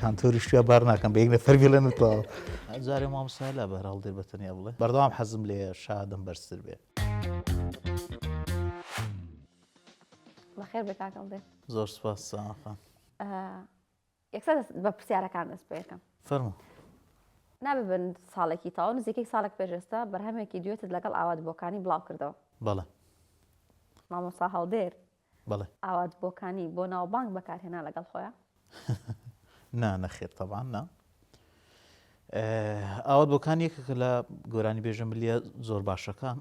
کانتۆریش تویا بار ناکەم بە یەک نەفەر بیڵێن و تەواو. جارێ مامۆستا لا بەهر هەڵدێر بە تەنیا بڵێ بەردەوام حەزم لێیە شادم بەرزتر بێ. بەخێر بێ کاک هەڵدێر. زۆر سوپاس سامان خان. یەکسەر بە پرسیارەکان دەست پێ یەکەم. فەرموو. نابێ بن ساڵێکی تەواو نزیکەی ساڵێک پێش ئێستا بەرهەمێکی دوێتت لەگەڵ ئاوات بۆکانی بڵاو کردەوە. بەڵێ. مامۆستا هەڵدێر بەڵێ. ئاوات بۆکانی بۆ ناوبانگ بەکارهێنا لەگەڵ خۆیا؟ نا نەخێر تەبعەن نا. ئاوات بۆکان یەکێکە لە گۆرانیبێژە ملیە زۆر باشەکان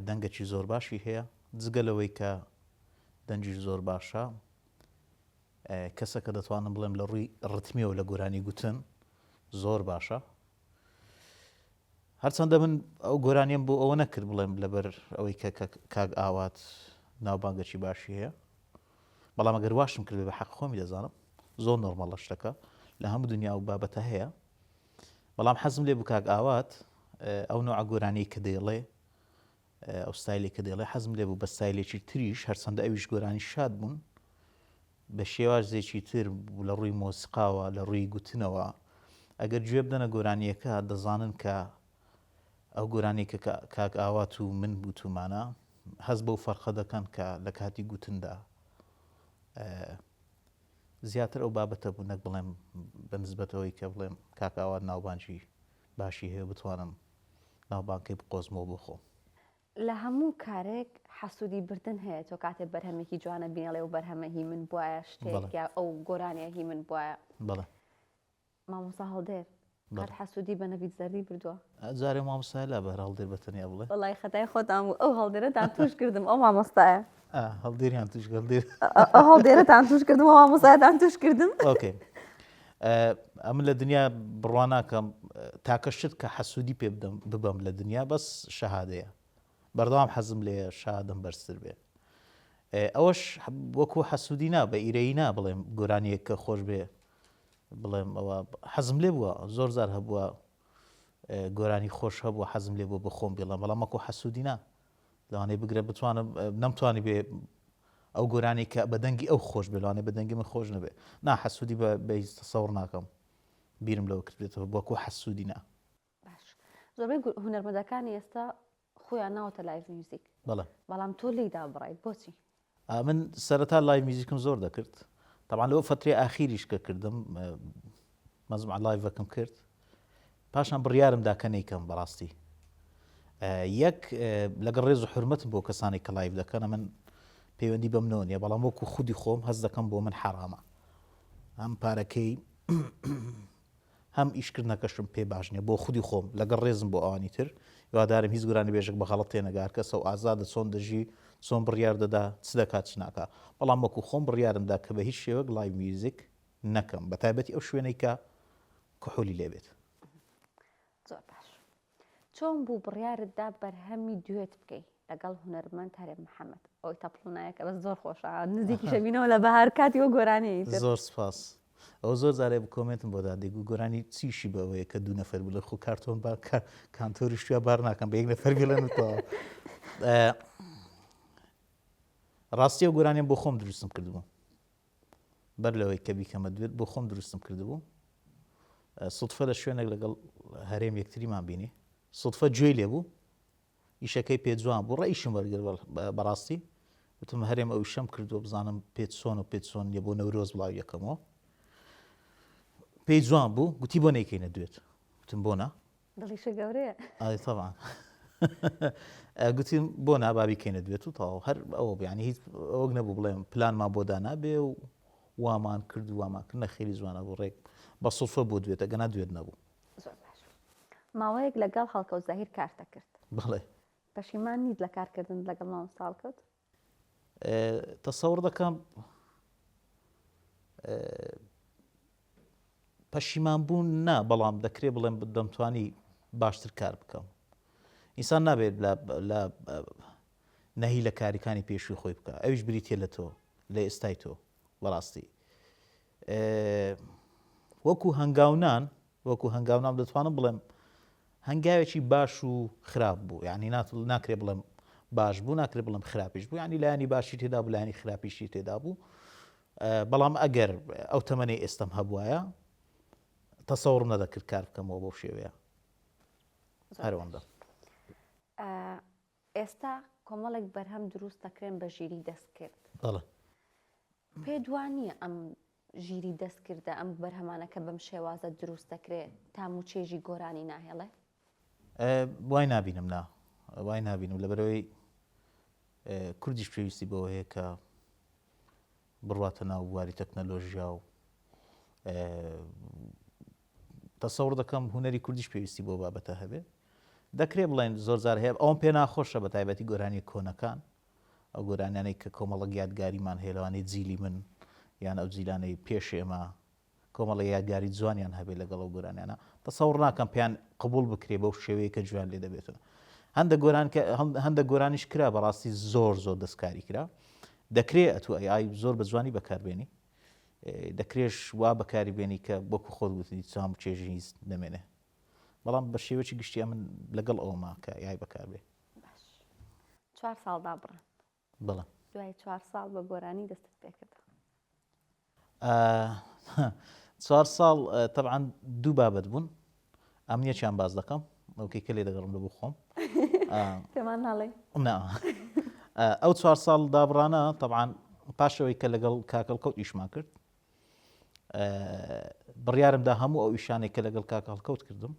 دەنگەکی زۆر باشی هەیە جگە لەوەی کە دەنگیش زۆر باشە کەسەکە دەتوانم بڵێم لە ڕووی ڕتمیەوە لە گۆرانی گوتن زۆر باشە هەرچەندە من ئەو گۆرانیەم بۆ ئەوە نەکرد بڵێم لەبەر ئەوەی کە کاک ئاوات ناوبانگەکی باشی هەیە بەڵام ئەگەر واشم کردبێ بە حەق خۆمی دەزانم زۆر نۆرمەڵە شتەکە لە هەموو دنیا و بابەتە هەیە بەڵام حەزم لێ بوو کاک ئاوات ئەو نوعە گۆرانی کە دەیڵێ ئەو ستایلێک کە دەیڵێ حەزم لێ بوو بە ستایلێکی تریش هەرچەندە ئەویش گۆرانی شاد بوون بە شێوازێکی تر لە ڕووی مۆسیقاوە لە ڕووی گوتنەوە ئەگەر گوێ بدەنە گۆرانییەکە دەزانن کە ئەو گۆرانی کە کاک ئاوات و من گوتومانە هەست بەو فەرقە دەکەن کە لە کاتی گوتندا زیاتر ئەو بابەتە بوو نەک بڵێم بە نسبەتەوەی کە بڵێم کاک ئاوات ناوبانگی باشی هەیە بتوانم ناوبانگەکەی بقۆزمەوە بۆ خۆم. لە هەموو کارێک حەسوودی بردن هەیە تۆ کاتێ بەرهەمێکی جوانە بینی ئەڵێ ئەو بەرهەمە هی من بوایە شتێک یا ئەو گۆرانیە هی من بوایە. بەڵێ. مامۆستا هەڵدێر قەت حەسوودی بە نەڤید زەردی بردووە؟ جارێ مامۆستا لا بەهر هەڵدێر بە تەنیا بڵێ. وەڵای خەتای خۆتان بوو ئەو هەڵدێرەتان تووش کردم ئەو مامۆستایە. هەڵدێریان تووش هەڵدێر. ئەو هەڵدێرەتان تووش کردم ئەو مامۆستایەتان تووش کردم. ئۆکەی. ئەمن لە دنیا بڕوا ناکەم تاکە شت کە حەسوودی پێ بدەم ببەم لە دنیا بەس شەهادەیە بەردەوام حەزم لێ شادم بەرزتر بێ ئەوەش وەکو حەسوودی نا بە ئیرەیی نا بڵێم گۆرانیەک کە خۆش بێ بڵێم ئەوە حەزم لێ بووە زۆر زار هەبووە گۆرانی خۆش هەبووە حەزم لێ بووە بە خۆم بڵێم بەڵام وەکو حەسوودی نا لەوانەیە بگرە بتوانم نەمتوانی بێ ئەو گۆرانی کە بە دەنگی ئەو خۆش بێ لەوانەیە بە دەنگی من خۆش نەبێ نا حەسوودی بە بە هیچ تەسەوڕ ناکەم بیرم لەوە کردبێتەوە وەکو حەسوودی نا. باش زۆربەی هونەرمەندەکانی ئێستا خۆیان ناوەتە live music بەڵێ بەڵام تۆ لێی دابڕایت بۆچی؟ من سەرەتا live music م زۆر دەکرد تەبعەن لەو فەترەی ئاخیریش کە کردم مەزمع live ەکەم کرد پاشان بڕیارم دا کە نەیکەم بەڕاستی یەک لەگەڵ ڕێز و حورمەتم بۆ کەسانی کە live دەکەن من پەیوەندی بەم نەوە نیە بەڵام وەکو خودی خۆم هەست دەکەم بۆ من حرامە هەم پارەکەی هەم ئیشکردنەکەشم پێ باش نیە بۆ خودی خۆم لەگەڵ ڕێزم بۆ ئەوانی تر هیوادارم هیچ گۆرانیبێژێک بە غەڵەت تێنەگا هەر کەسە و ئازادە چۆن دەژی چۆن بڕیار دەدا چ دەکات چ ناکا بەڵام وەکو خۆم بڕیارم دا کە بە هیچ شێوەک live music نەکەم بە تایبەتی ئەو شوێنەی کە کحولی لێ بێت. زۆر باش چۆن بوو بڕیارت دا بەرهەمی دوێت بکەی لەگەڵ هونەرمەند هەرێم محەمەد ئەوەی تەپڵونایەکە بەس زۆر خۆشە نزیکیشە بینەوە لە بەهار کاتی وە گۆرانی تر. زۆر سپاس ئەوە زۆر جارێ comment م بۆ دادێ گو گۆرانی چیشی بەوەیە کە دوو نەفەر بڵێ خۆ کارتۆن با کانتۆریش تویا بار ناکەم بە یەک نەفەر بڵێن و تەواو ڕاستی ئەو گۆرانیەم بۆ خۆم دروستم کردبوو بەر لەوەی کە بیکەمە دوێت بۆ خۆم دروستم کردبوو سوتفە لە شوێنێک لەگەڵ هەرێم یەکتریمان بینی سوتفە گوێی لێ بوو ئیشەکەی پێ جوان بوو ڕەئیشم وەرگرت بەڕاستی وتم هەرێم ئەو ئیشەم کردووە بزانم پێت چۆن و پێت چۆن نییە بۆ نەورۆز بڵاو یەکەمەوە پێی جوان بوو گوتی بۆ نەیکەینە دوێت وتم بۆ نا دڵیشە گەورەیە ئای طبعا گوتیم بۆ نا با بیکەینە دوێت و تەواو هەر ئەوە بوو یعنی هیچ ئەوەک نەبوو بڵێم پلانمان بۆ دانابێ و وامان کرد و وامان کرد نەخێری جوانە بوو ڕێک بە سوڵفە بۆ دوێت ئەگەنا دوێت نەبوو زۆر باش ماوەیەک لەگەڵ هەڵکەوت زاهیر کارتە کرد بەڵێ پەشیمان نیت لە کارکردن لەگەڵ مامۆستا هەڵکەوت؟ تەسەوڕ دەکەم پەشیمان بوون نا بەڵام دەکرێ بڵێم دەمتوانی باشتر کار بکەم ئینسان نابێت لە نەهی لە کاریکانی پێشووی خۆی بکە ئەویش بریتە لە تۆ لە ئێستای تۆ بەڕاستی وەکو هەنگاونان وەکو هەنگاونام دەتوانم بڵێم هەنگاوێکی باش و خراپ بوو یعنی ناکرێ بڵێم باش بوو ناکرێ بڵێم خراپیش بوو یعنی لایەنی باشی تێدا بوو لایەنی خراپیشی تێدا بوو. بەڵام ئەگەر ئەو تەمەنەی ئێستەم هەبوایە تەسەوڕم نەدەکرد کار بکەمەوە بەو شێوەیە. هەرەوەندە. ئێستا کۆمەڵێک بەرهەم دروست دەکرێن بە ژیری دەستکرد. بەڵێ. پێت وا نییە ئەم ژیری دەستکردە ئەم بەرهەمانە کە بەم شێوازە دروست دەکرێ تام و چێژی گۆرانی ناهێڵێ؟ وای نابینم نا وای نابینم لەبەرەوەی کوردیش پێویستی بەوە هەیە کە بڕواتە ناو بواری تەکنەلۆژیا و تەسەوڕ دەکەم هونەری کوردیش پێویستی بۆ بابەتە هەبێ دەکرێ بڵێن زۆر جار هەیە ئەوم پێ ناخۆشە بە تایبەتی گۆرانی کۆنەکان ئەو گۆرانیانەی کە کۆمەڵک یادگاریمان هەیە لەوانەیە جیلی من یان ئەو جیلانەی پێش ئێمە کۆمەڵە یادگاری جوانیان هەبێت لەگەڵ ئەو گۆرانیانە تەسەوڕ ناکەم پێیان قبوڵ بکرێ بەو شێوەیە کە گوێیان لێ دەبێتەوە هەندە گۆران کە هەندە گۆرانیش کرا بەڕاستی زۆر زۆر دەستکاری کرا دەکرێ ئەتو AI زۆر بە جوانی بەکاربێنی دەکرێش وا بەکاری بێنی کە وەکو خۆت گوتنی چام چێژی هیچ نەمێنێ بەڵام بە شێوەی گشتی ئەمن لەگەڵ ئەوما کە AI بەکاربێ باش چوار ساڵ دابڕان بەڵێ دوای چوار ساڵ بە گۆرانی دەستت پێکرد چوار ساڵ تەبعەن دوو بابەت بوون ئەم یەکیان باز دەکەم ئەوکەی کە لێ دەگەڕم لە بۆ خۆم پێمان ناڵێ ئەو چوار ساڵ دابڕانە تەبعەن پاشەوەی کە لەگەڵ کاکەڵ کەوت ئیشمان کرد بڕیارمدا هەموو ئەو ئیشانێک کە لەگەڵ کاکە هەڵکەوت کردم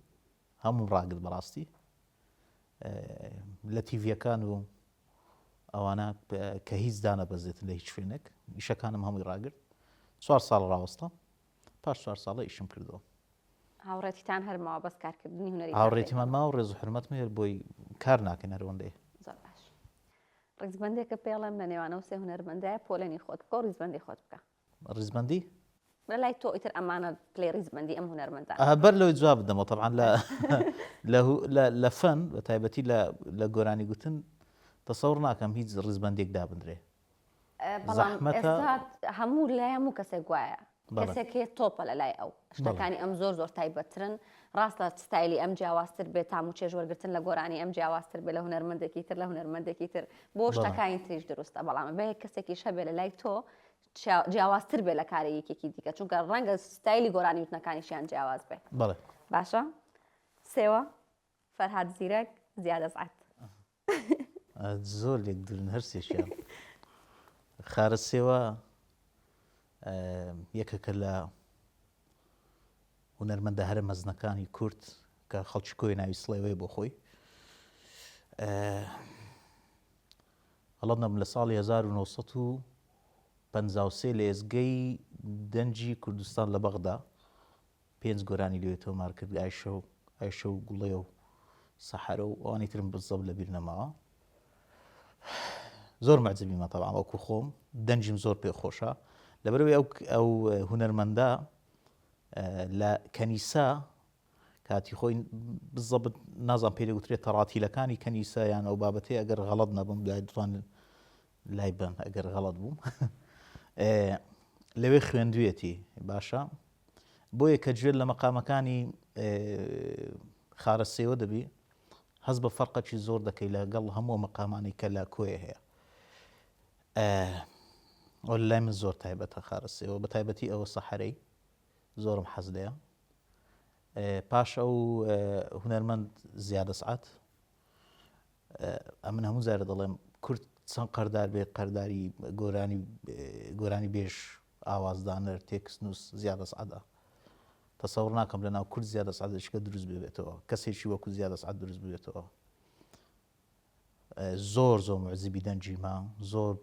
هەمووم ڕاگرت بەڕاستی لە تیڤیەکان و ئەوانە کە هیچ دانەبەزێتن لە هیچ شوێنێک ئیشەکانم هەمووی ڕاگرت چوار ساڵ ڕاوەستا پاش چوار ساڵە ئیشم کردەوە هاوڕێتیتان هەر ماوە بەس کارکردنی هونەری هاوڕێتیمان ماوە ڕێز و حرمەتم هەیە بۆی کار ناکەین هەروەندەیە زۆر باش ڕیزبەندێکە پێڵێم لە نێوان ئەو سێ هونەرمەندایە پۆلێنی خۆت بکە و ڕیزبەندی خۆت بکە ڕیزبەندی؟ لە لای تۆ ئیتر ئەمانە پلەی ڕیزبەندی ئەم هونەرمەندانە. بەر لەوەی جواب بدەمەوە تەبعەن لە لە لە فەن بە تایبەتی لە لە گۆرانی گوتن تەسەوڕ ناکەم هیچ ڕیزبەندێک دابنرێ. بەڵام ئێستا هەموو لای هەموو کەسێک وایە کەسێک هەیە تۆپە لە لای ئەو شتەکانی ئەم زۆر زۆر تایبەتترن ڕاستە ستایلی ئەم جیاوازتر بێت تام و چێژ وەرگتن لە گۆرانی ئەم جیاوازتر بێ لە هونەرمەندێکی تر لە هونەرمەندێکی تر بۆ شتەکانی تریش دروستە بەڵام بێ کەسێکیش هەبێ لە لای تۆ جیاوازتر بێ لە کاری یەکێکی دیکە چونکە ڕەنگە ستایلی گۆرانی وتنەکانیشیان جیاواز بێ بەڵێ باشە سێوە فەرهاد زیرەک زیاد ئەسعەد زۆر لێک دوورن هەرسێکیان خارە سێوە یەکەکە لە هونەرمەندە هەرە مەزنەکانی کورد کە خەڵکی کۆی ناوی سڵێوەیە بۆ خۆی غەڵەت نەبم لە ساڵی 1953 لە ئێزگەی دەنگی کوردستان لە بەغدا پێنج گۆرانی لەوێ تۆمار کرد ئایشە و ئایشە و گوڵێ و سەحەرە و ئەوانی ترم بزەب لە بیر نەماوە زۆر معجبیمە تەبعا وەکو خۆم دەنگیم زۆر پێ خۆشە لەبەرەوەی ئەو ئەو هونەرمەندە لە کەنیسە کاتی خۆی بزەبت نازان پێی دەگوترێت تەڕاتیلەکانی کەنیسە یان ئەو بابەتەی ئەگەر غەڵەت نەبم لای دتوانن لای بن ئەگەر غەڵەت بووم لەوێ خوێندویەتی باشە بۆیە کە گوێت لە مەقامەکانی خارەسێوە دەبی هەز بە فەرقەکی زۆر دەکەی لەگەڵ هەموو مەقامانی کە لە کۆیە هەیە لای من زۆر تایبەتە خارەسێوە بە تایبەتی ئەوە سەحرەی زۆرم حەز لێیە پاش ئەو هونەرمەند زیاد ئەسعەد ئەمن هەموو جارە دەڵێم کورد چەند قەردار بێ قەرداری گۆرانی گۆرانی بێژ ئاوازدانەر تێکست نووس زیاد ئەسعەدە تەسەوڕ ناکەم لە ناو کورد زیاد ئەسعەدێکە دروست ببێتەوە کەسێکی وەکو زیاد ئەسعەد دروست ببێتەوە زۆر زۆر معزیبی دەنگیمە زۆر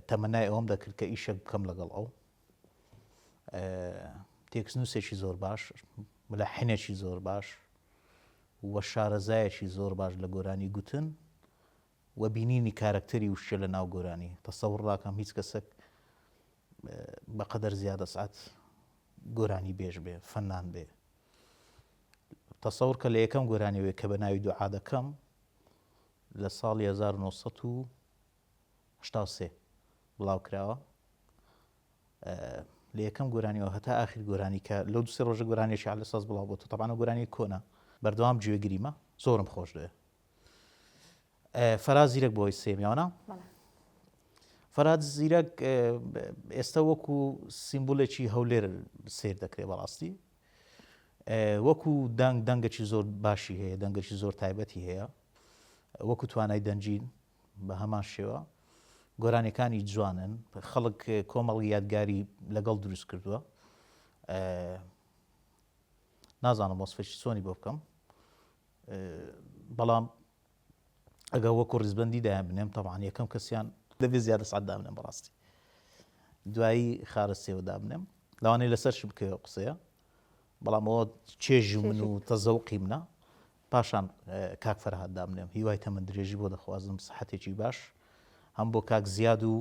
تەمەنای ئەوەم دەکرد کە ئیشێک بکەم لەگەڵ ئەو تێکسنووسێکی زۆر باش ملەحنێکی زۆر باش و شارەزایەکی زۆر باش لە گۆرانی گوتن و بینینی کارەکتەری وشە لە ناو گۆرانی تەسەوڕ ناکەم هیچ کەسێک بەقەدەر زیادە سعات گۆرانی بێژ بێ فەنان بێ تەسەور کە لە یەکەم گۆرانیەوەی کە بە ناوی دوعا دەکەم لە ساڵی 1983 بڵاو کراوە لە یەکەم گۆرانیەوە هەتا ئاخیر گۆرانی کە لەو دوسێ ڕۆژە گۆرانیەکی عەلی ساز بڵاو بۆتەوە تەبعەن ئەو گۆرانیە کۆنە بەردەوام گوێگریمە زۆرم خۆش دەوێ فەراز زیرەک بۆی سێمیانە. فەرهاد زیرەک ئێستا وەکو سیمبولێکی هەولێر سیر دەکرێت بەڕاستی وەکو دەنگ دەنگێکی زۆر باشی هەیە دەنگێکی زۆر تایبەتی هەیە وەکو توانای دەنگین بە هەمان شێوە گۆرانیەکانی جوانن خەڵک کۆمەڵی یادگاری لەگەڵ دروست کردووە نازانم وەسفێکی چۆنی بۆ بکەم بەڵام ئەگە وەکو ڕیزبندی دایان بنێم تەبان یەکەم کەسیان دەبێ زیادە سعات دابنێم بەڕاستی دوایی خارە سێوە دابنێم لەوانەیە لەسەر شی بکەوێ قسەیە بەڵام ئەوە چێژی من و تەزەوقی منە پاشان کاک فەرهاد دابنێم هیوای تەمەن درێژی بۆ دەخوازم سەحەتێکی باش هەم بۆ کاک زیاد و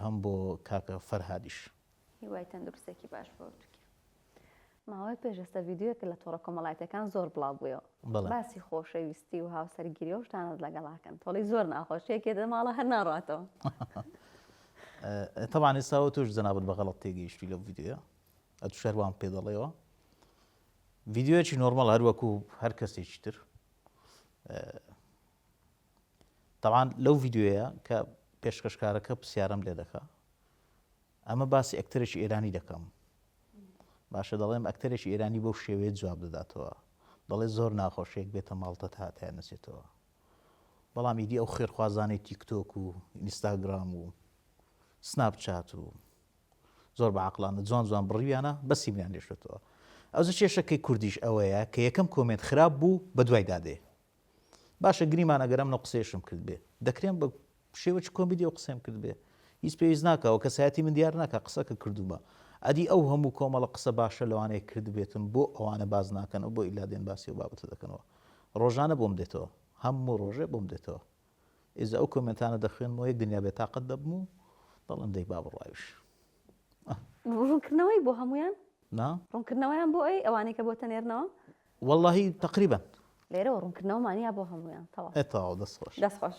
هەم بۆ کاکە فەرهادیش. هیوای تەندروستێکی باش بۆ تورکیا. ماوەی پێش ئێستا ڤیدیۆیەکە لە تۆڕە کۆمەڵایەتیەکان زۆر بڵاو بوویەوە باسی خۆشەویستی و هاوسەرگیری و شتانت لەگەڵاکەن تۆڵی زۆر ناخۆشیەک یەکێ ماڵە هەر ناڕاتەوە. تەبعەن ئێستا تۆش جەنابت بە غەڵەت تێگەیشتی لەو ڤیدیۆیە ئەتوش هەر وام پێ دەڵێەوە ڤیدیۆیەکی نۆرمەڵ هەر وەکو هەر کەسێکی تر تەبعەن لەو ڤیدیۆیە کە پێشکەشکارەکە پرسیارم لێ دەکا ئەمە باسی ئەکتەرێکی ئێرانی دەکەم باشە دەڵێم ئەکتەرێکی ئێرانی بەو شێوەیە جواب دەداتەوە دەڵێ زۆر ناخۆشێک بێتە ماڵتە تا تیا نەچێتەوە بەڵام ئیدی ئەو خێرخوازانەی تیکتۆک و ئینستاگرام و سناپچات و زۆر بە عەقڵانە جوان جوان بڕیویانە بەس سیمیان لێشتەوە. ئەوجە کێشەکەی کوردیش ئەوەیە کە یەکەم کۆمێنت خراپ بوو بەدوایدا دێ. باشە گریمان ئەگەر ئەم قسەیەشم کردبێ دەکرێم بە شێوەکی کۆمیدی ئەو قسەیم کردبێ هیچ پێویست ناکا و کەسایەتی من دیار ناکا قسەکە کردوومە ئەدی ئەو هەموو کۆمەڵە قسە باشە لەوانەیە کردبێتم بۆ ئەوانە باس ناکەنەوە بۆ ئیلا دێن باسی ئەو بابەتە دەکەنەوە ڕۆژانە بۆم دێتەوە هەموو ڕۆژێ بۆم دێتەوە ئیزا ئەو کۆمێنتانە دەخوێنمەوە یەک دنیا بێتاقەت دەبم و دەڵێم دەی با بڕواویش. ڕوونکردنەوەی بۆ هەموویان؟ نا. ڕوونکردنەوەیان بۆ ئەی ئەوانەی کە بۆتە نێرنەوە؟ وەڵاهی تەقریبەن. لێرەوە ڕوونکردنەوەمان یا بۆ هەموویان تەواو. ئێ تەواو دەست خۆش. دەست خۆش.